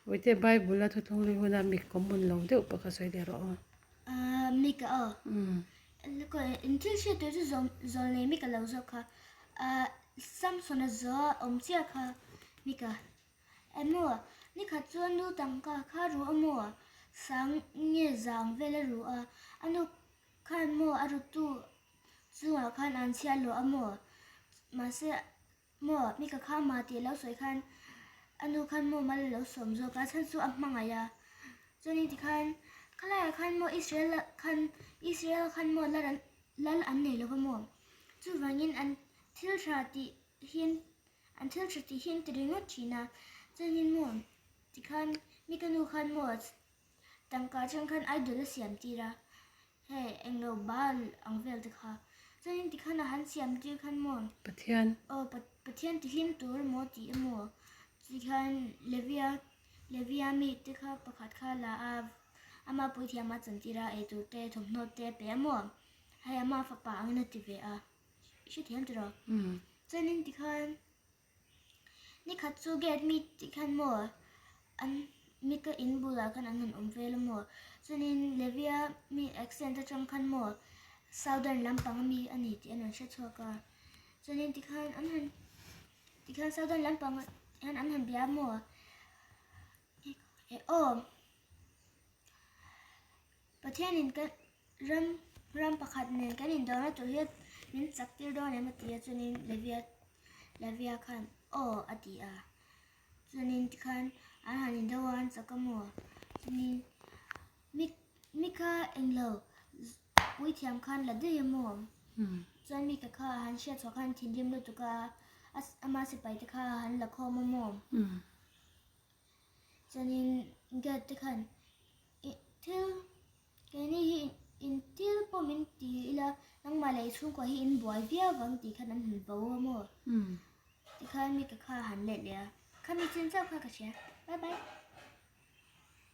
Bawihte Bible a thuthlung hlui huna mi common lo deuh pawh kha sawi leh rawh aw. Ahh Mika aw. In thil hriat tur chu zawl nei Mika lo zawk kha. Ahh Samson-a zaw awm chiah kha Mika. Emaw nikhat chu a nu tangka kha ru a maw? Sang nge zang vel a ru a, a nu khan maw a rutu chungah khan an chhiat lo a maw? Mahse maw Mika kha ma tih lo sawi khan a nu khan maw mal a lo sawm zawk a, chhan chu a hmangaih a. Chuanin tikhan khalaiah khan maw Israel khan Israel khan maw lal an nei lo va maw? Chuvangin an thil tha tih hian An thil tha tih hi an ti ringawt thin a, chuanin maw tikhan mi ka nu khan maw tangka atang khan idol a siam tir a, hei englo bal ang vel te kha, chuanin tikhan a han siam tir khan maw Pathian. Aw Pathian ti hlim tur emaw tih emaw tikhan Levia Levia mi te kha pakhat kha la a, ama puithiam a chantir a, eitur te thawmhnaw te a pe a maw, hei ama fapa angin a ti ve a. I hrethiam tiraw? Chuanin tikhan nikhat chu gate mi tikhan maw an mi ka in bulah khan an han awm vel a maw chuanin Levia mi accent atang khan maw southern lampang ami a ni tih an rawn hre chhuak a chuanin tikhan an han tikhan southern lampang hian an han bia a maw eh aw Pathianin ka Ram ram pakhat nen kan indawrna tur hi min chak tir dawn em a ti a, chuanin Levia Levia khan aw a ti a, chuanin tikhan an han indo a an chak a maw, chuanin mi mi kha englo puithiam khan la daih a maw, chuan mi ka kha a han hriat chhuah khan thinrim lutuk a ama sipai te kha a han la khawm a maw, chuanin gate te khan thil. Keini hi in thil pawh min ti ila nangmah leh i chhungkua hi in buai viau vang tih khan an han vo a maw? Tikhan mi ka kha a han let leh a, khami chin chauh kha ka hria. Bye bye.